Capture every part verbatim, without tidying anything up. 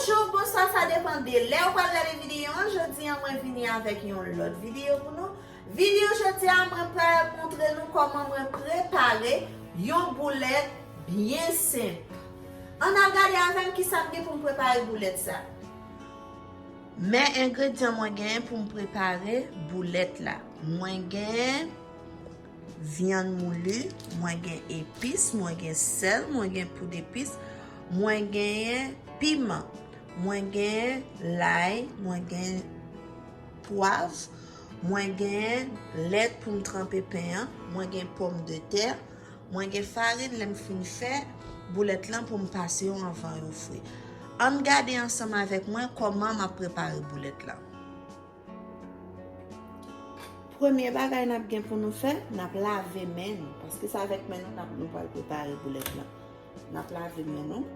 Bonjou, bonswa, sa depann de lè ou pral gade videyo an. Jodi an, mwen vini avèk yon lòt videyo pou nou. Videyo jodi a, mwen pral montre nou kòman mwen prepare yon boulèt byen senp. Ann al gade avè m kisa m gen pou m prepare boulèt sa. Men engredyan mwen genyen pou m prepare boulèt la. Mwen gen vyann mouli, mwen gen epis, mwen gen sèl, mwen gen poud epis, mwen genyen piman, mwen genyen lay, mwen gen pwav, mwen genyen lèt pou m tranpe pen an, mwen gen pòmdetè, mwen gen farin, lè m fin fè boulèt lan pou m pase yo anvan yo fri. Ann gade ansanm avèk mwen kòman m ap prepare boulèt lan. Premye bagay n ap gen pou nou fè, n ap lave men nou, paske se avèk men nou n ap, nou pral prepare boulèt lan. N ap lave men nou.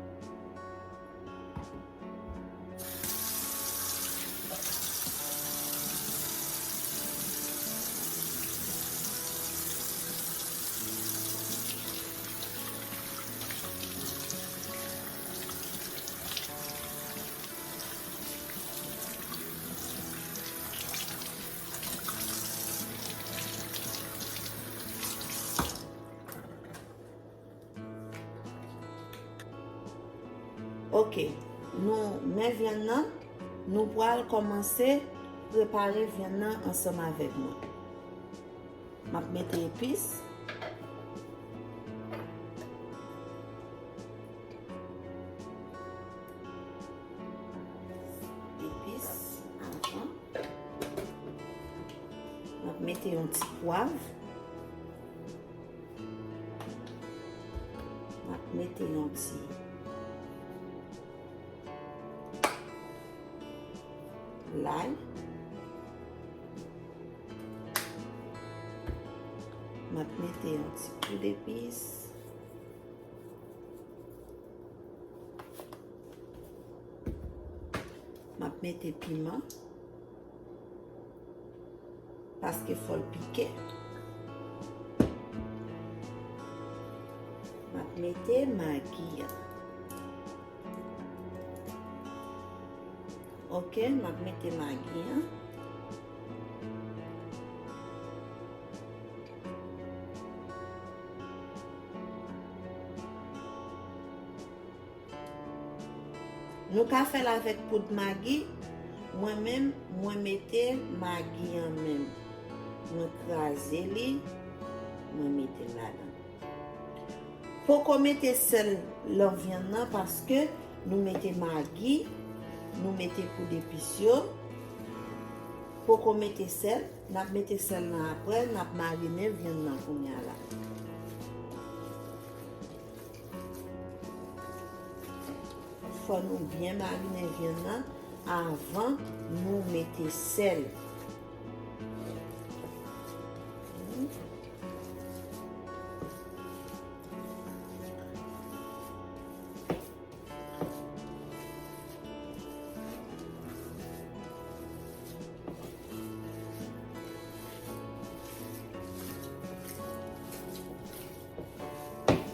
Ok, nou men vyann nan, nou pral kòmanse prepare vyann nan ansanm avèk mwen. M ap mete epis. Epis, ajan. M ap mete yon ti pwav. M ap mete yon ti lay. M ap mete yon ti poud epis. M ap mete piman. Paske fò l pike. M ap mete magi an. Ok, m ap mete magi an. Nou ka fè l avèk poud magi. Mwen menm, mwen mete magi an menm. Mwen kraze li, mwen mete l ladan. Poko mete sèl lan vyann nan paske nou mete magi, nou mete poud epis yo. Poko mete sèl, n ap mete sèl lan apre, n ap marinen vyann nan kounye a la. Fò nou byen marinen vyann nan avan nou mete sèl.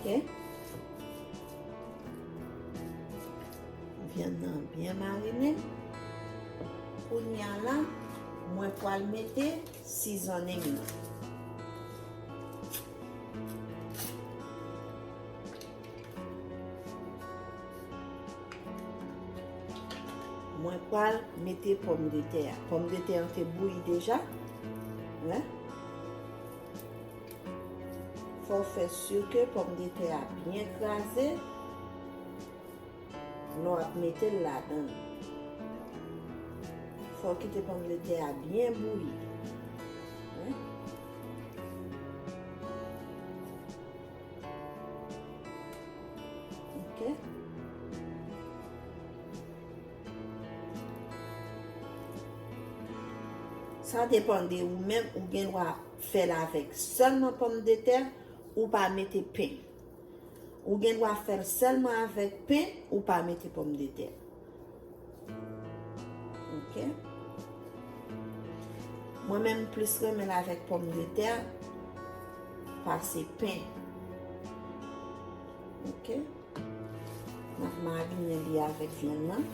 Ok. Vyann nan byen marinen. Kounye a la, mwen pral mete seasoning nan. Mwen pral mete pòmdetè a. Pòmdetè an te bouyi deja. Wi. Fò w fè si ke pòmdetè a byen kraze lè w ap mete l ladan l. Fò w kite pòmdetè a byen bouyi. Wi. Ok. Sa depann de ou menm, ou gen dwa fè l avèk sèlman pòmdetè, ou pa mete pen. Ou gen dwa fè l sèlman avèk pen, ou pa mete pòmdetè. Ok. Mwen menm, m plis renmen l avèk pòmdetè pase pen. Ok. N ap marinen li avèk vyann nan.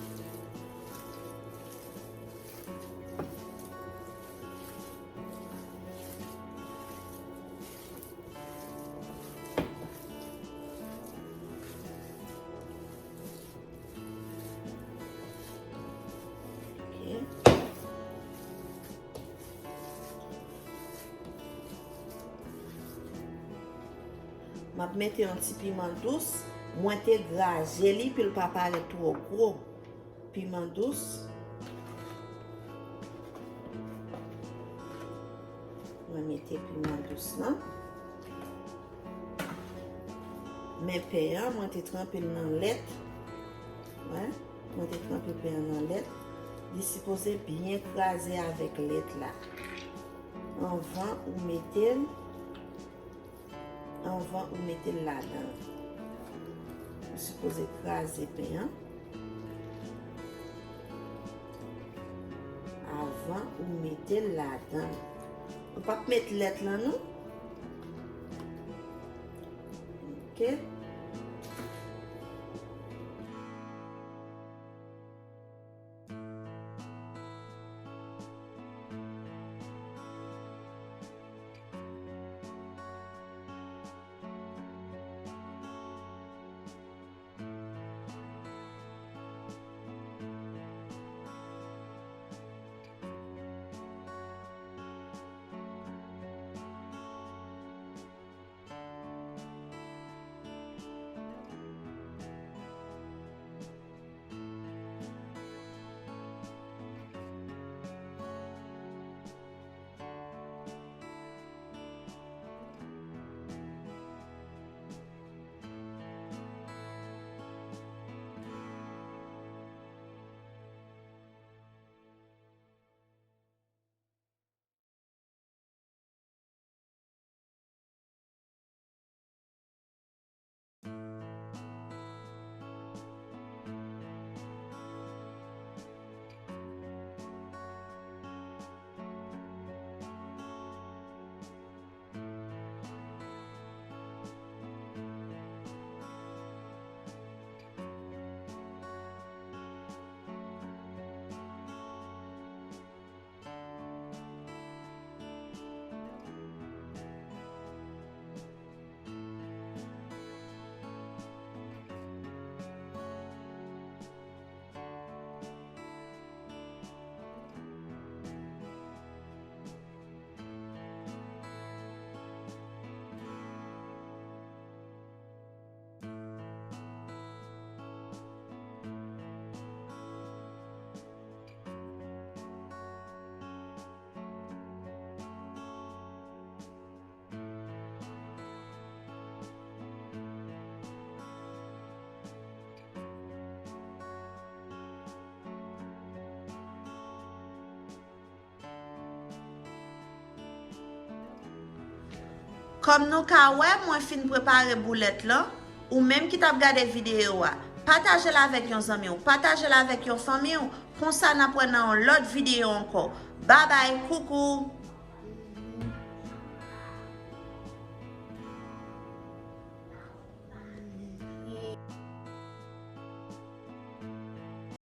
M ap mete yon ti piman dous. Mwen te graje li pou l pa parèt twò gwo. Piman dous. Mwen mete piman dous lan. Men pen an, mwen te tranpe l nan lèt. Wè, mwen te tranpe pen an nan lèt. Li sipoze byen kraze avèk lèt la. Anvan ou mete l, anvan ou mete l ladan l. Ou sipoze kraze pen an avan ou mete l ladan l. Ou p ap met lèt lan non. Ok. Kòm nou ka wè, mwen fin prepare boulèt lan. Ou menm ki t ap gade videyo a, pataje l avèk yon zanmi w, pataje l avèk yon fanmi w. Konsa n ap wè nan yon lòt videyo ankò. Babay, koukou!